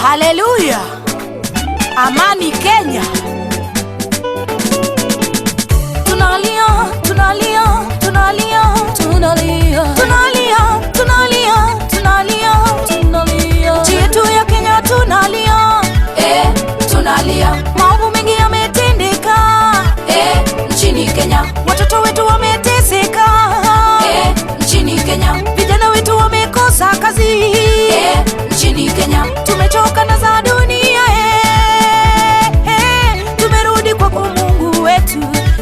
Haleluya! Amani Kenya. Tunalia, tunalia, tunalia, tunalia. Tunalia, tunalia, tunalia, tunalia. Nchi yetu ya Kenya tunalia. Eh, tunalia. Maovu mengi yametendeka. Eh, nchini Kenya. Watoto wetu wameteseka. Eh, nchini Kenya. Vijana wetu wamekosa kazi. Eh, nchini Kenya. Tumechoka na za dunia eh, eh, tumerudi kwako Mungu wetu.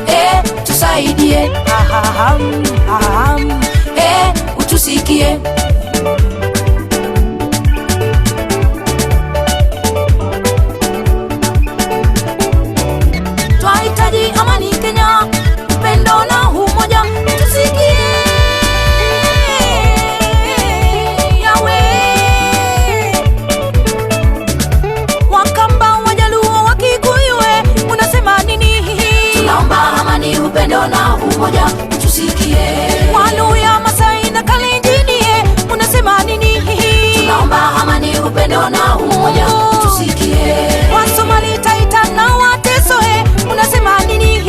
Eh, tusaidie. Ahaham, aham. Eh, utusikie. Twahitaji amani Kenya, upendo na umoja, tusikie Yawe. Wakamba, Wajaluo, Wakikuyu, unasema nini? Tunaomba amani, upendo na umoja, utusikie. Waluya, Masai na Kalenjin, unasema nini? Tunaomba amani, upendo na umoja, utusikie. Wasomali, Taita na Wateso, unasema nini?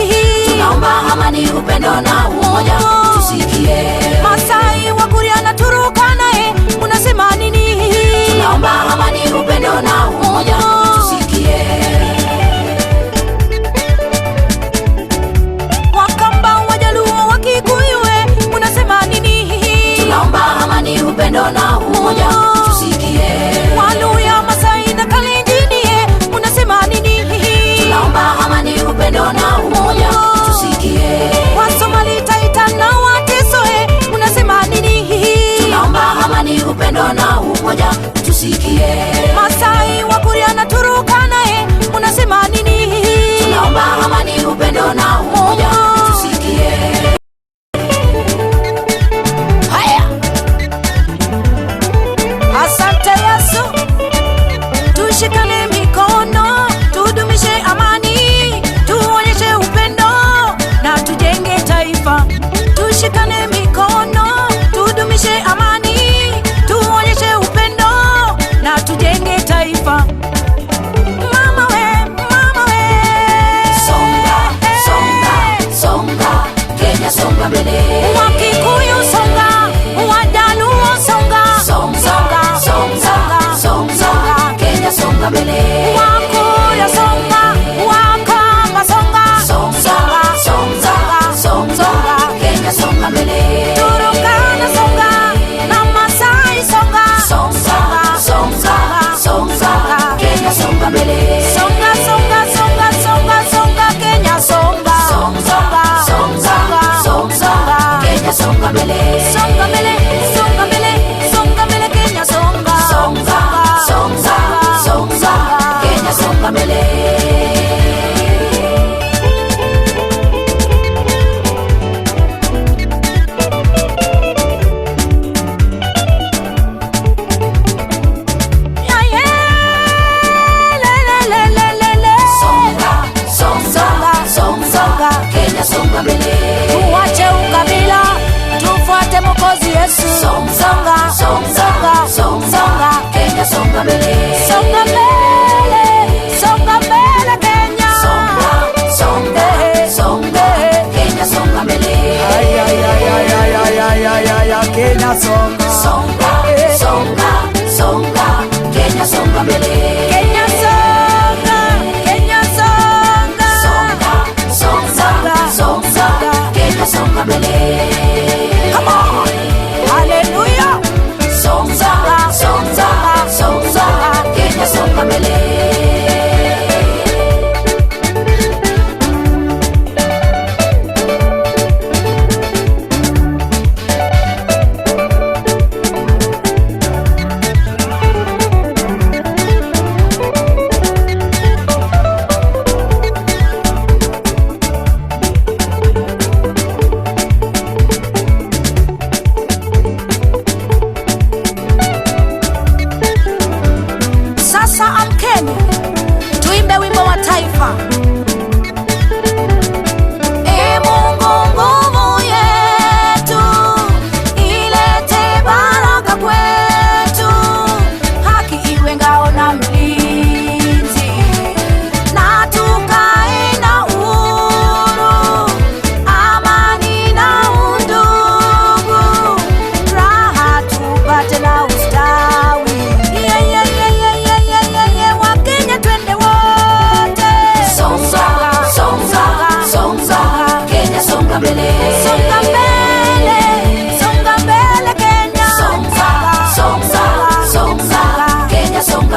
Tunaomba amani, upendo na umoja, utusikie. Masai, Wakuria na Turukana, unasema nini? Tunaomba amani, upendo na umoja, utusikie. Wakamba, Wajaluo, Wakikuyu, unasema nini? Tunaomba amani, upendo na umoja, utusikie. Waluya, Masai na Kalenjin, unasema nini? Tunaomba amani, upendo na umoja, utusikie. Wasomali, Taita na Wateso, unasema nini? Tunaomba amani, upendo na umoja, utusikie. Masai, Wakuria na Turukana, unasema nini? Tunaomba amani, upendo na umoja, utusikie. Haya, asante Yesu, tushikane mikono, tudumishe amani, tuonyeshe upendo na tujenge taifa. Tushikane mikono, tudumishe amani, tuonyeshe upendo na tujenge taifa. Mama we, mama we, Songa, songa, songa, Kenya songa mbele. Wakikuyu songa, Wajaluo songa, Songa, songa, songa, Kenya songa mbele. Wakuria songa, Wakamba songa, Songa, songa, songa, Kenya songa mbele. Turukana songa, na Masai songa, Songa, songa, songa, Kenya songa mbele. Songa, songa, songa, songa, songa, Kenya songa, Songa, songa, songa, Kenya songa mbele. Songa mbele, songa mbele, songa mbele, Kenya songa, Songa, songa, songa,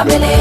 songa mbele.